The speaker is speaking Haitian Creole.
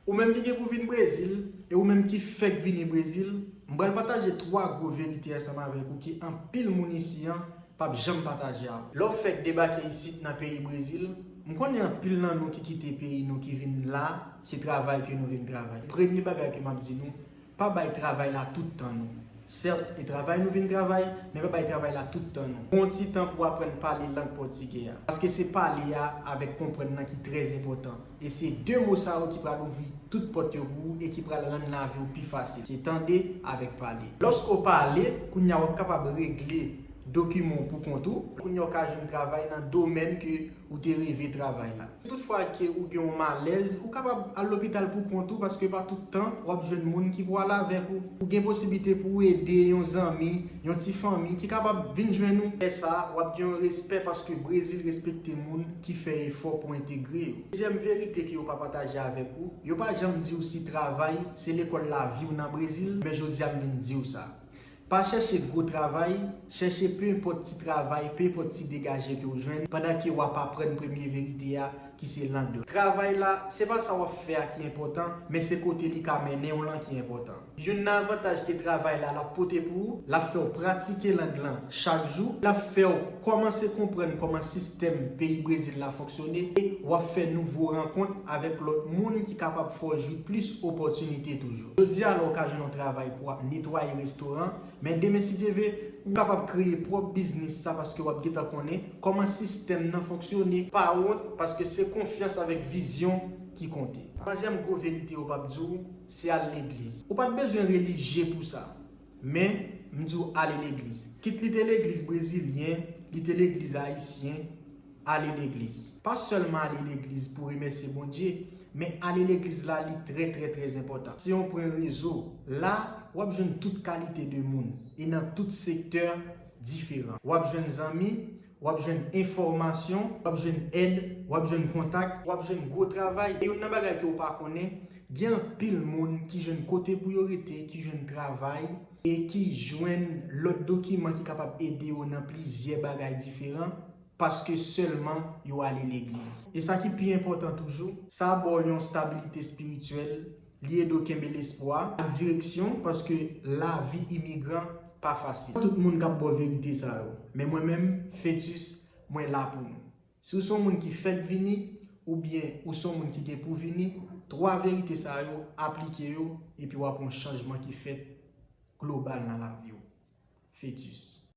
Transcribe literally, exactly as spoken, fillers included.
Ou menm ki gen pou vin Brezil, e ou menm ki fèk vini Brezil, m pral pataje twa gwo verite ansanm avèk ou ki anpil moun isi an p ap janm pataje avè w. Lè w fèk debake isit nan peyi Brezil, m konnen anpil nan nou ki kite peyi nou ki vin la, se travay ke nou vin travay. Premye bagay ke m ap di nou, pa bay travay la tout tan nou. Sèt, e travay nou vin travay, men pa bay travay la tout tan nou. Pran yon ti tan pou w aprann pale lang pòtigè a. Paske se pale a avèk konprann nan ki trè enpòtan. E se de mo sa yo ki pral ouvri tout pòt yo pou ou e ki pral rann lavi w pi fasil. Se tande avèk pale. Lòske w pale, kounye a w ap kapab regle dokiman w pou kont ou. Kounye a w ka jwenn travay nan domèn ke ou te reve travay la. Si toutfwa ke ou gen yon malèz, ou kapab al lopital pou kont ou paske pa tout tan w ap jwenn moun ki pou al avèk ou. Ou gen posiblite pou w ede yon zanmi, yon ti fanmi ki kapab vin jwenn ou. Lè sa a, w ap gen yon respè paske Brezil respekte moun ki fè efò pou entegre yo. Dezyèm verite ke yo pa pataje avèk ou, yo pa janm di w si travay se lekòl lavi w nan Brezil, men jodi a m vin di w sa. Pa chèche gwo travay, chèche pe enpòt ti travay, pe enpòt ti degaje ke w jwenn pandan ke w ap aprann premye verite a ki se lang lan. Travay la, se pa sa w ap fè a ki enpòtan, men se kote li ka mennen w lan ki enpòtan. Youn nan avantaj ke travay la l ap pote pou ou, l ap fè w pratike lang lan chak jou, l ap fè w kòmanse konprann kòman sistèm peyi Brezil la fonksyone e w ap fè nouvo rankont avèk lòt moun ki kapab fè w jwi plis opòtinite toujou. Jodi a la w ka jwenn yon travay pou w ap netwaye restoran, men demen si Dye ve, ou kapab kreye pwòp biznis sa paske w ap gentan konnen kòman sistèm nan fonksyone. Pa wont paske se konfyans avèk vizyon ki konte. Twazyèm gwo verite yo p ap di w, se al legliz. Ou pa t bezwen relijye pou sa. Men, m di w ale legliz. Kit li te legliz brezilyen, li te legliz ayisyen, ale legliz. Pa sèlman ale legliz pou remèsye Bondye, men ale legliz la li trè trè trè enpòtan. Se yon pwen rezo. La, w ap jwenn tout kalite de moun e nan tout sektè diferan. W ap jwenn zanmi, w ap jwenn enfòmasyon, w ap jwenn èd, w ap jwenn kontak, w ap jwenn gwo travay. E youn nan bagay ke w pa konnen, gen anpil moun ki jwenn kote pou yo rete, ki jwenn travay e ki jwenn lòt dokiman ki kapab ede yo nan plizyè bagay diferan paske sèlman yo ale legliz. E sa ki pi enpòtan toujou, sa ba w yon stabilite espirityèl, li ede w kenbe lespwa ak direksyon paske lavi imigran pa fasil. Tout moun k ap ba w verite sa yo, men mwen menm, Fetus, mwen la pou nou. Si w se yon moun ki fèk vini, oubyen ou se yon moun ki gen pou vini, twa verite sa yo, aplike yo, epi w ap wè yon chanjman ki fèt global nan lavi w. Fetus.